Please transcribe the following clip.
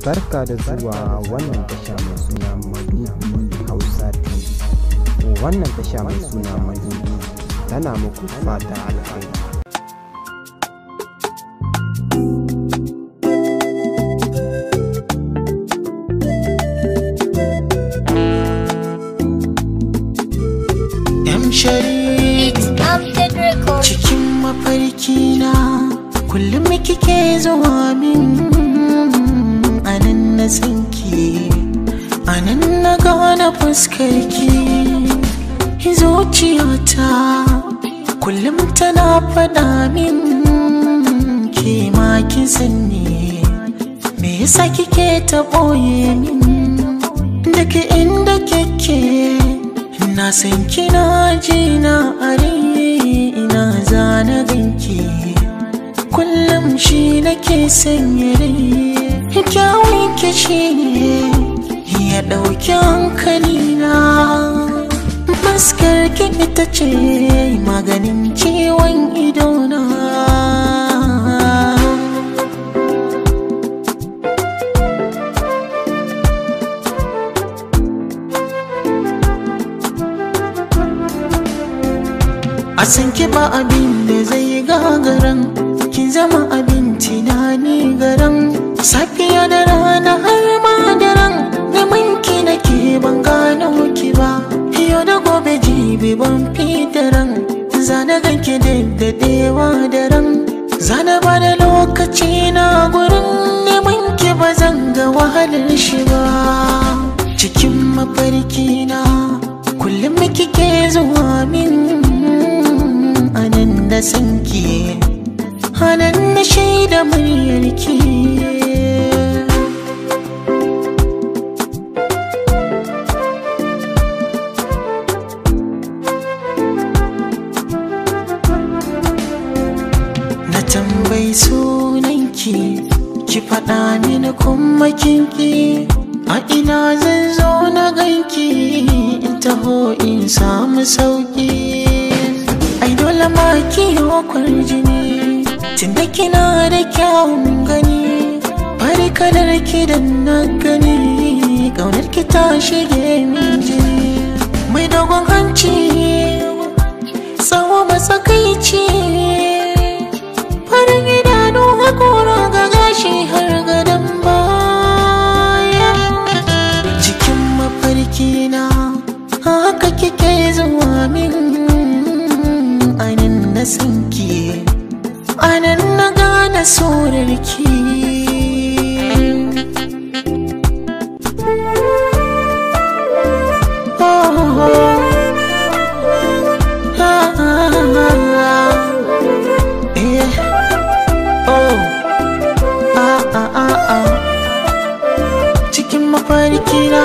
Barka da zuwa wannan tasha mai suna Madubi Hausa TV. Wannan tasha mai suna Madubi tana muku fatan alkhairi. M Sharif Update Record. Cikin mafarki na kullum kike zuwa min, anan na tsinki, anan na gane fuskarki. Zuciyata kullum tana faɗa min ke ma kin sanni, me yasa kike ta ɓoye min? Duk inda kike na san kina ji na are, ina zana ganki, kullum shi nake sanya rai. Kyawun ki shi ne ya ɗauki hankali na, fuskar ki ita ce maganin ciwon idona. A san ki ba abin da zai gagaran, kin zama abin tunani garan, safiya da rana har ma daren neman ki nake, ban gano ki ba. Yau da gobe jibi ban fitaran, zana ganki daɗewa daren, zana ba da lokaci na gurin neman ki, ba zan ga wahalar shi ba. Cikin mafarki na kullum kike zuwa min, anan da sanki, anan na shaida muryarki. Na tambayi sunanki, ki faɗa mini kuma kinki, a ina zan zo na ganki in taho in samu sauki? Ai dole ma ki yi jini, tunda kina da kyawun gani, fari kalar ki da na gani, ƙaunar ki ta shige min jini. Mai dogon hanci, tsawo matsakaici, farin idanu, hakora ga gashi har gadon baya. Cikin mafarki na haka kike zuwa min, anan na sanki, anan na gane surarki. Oh, ah, ah, ah. Eh, oh, ah, ah, ah, ah. Cikin mafarki na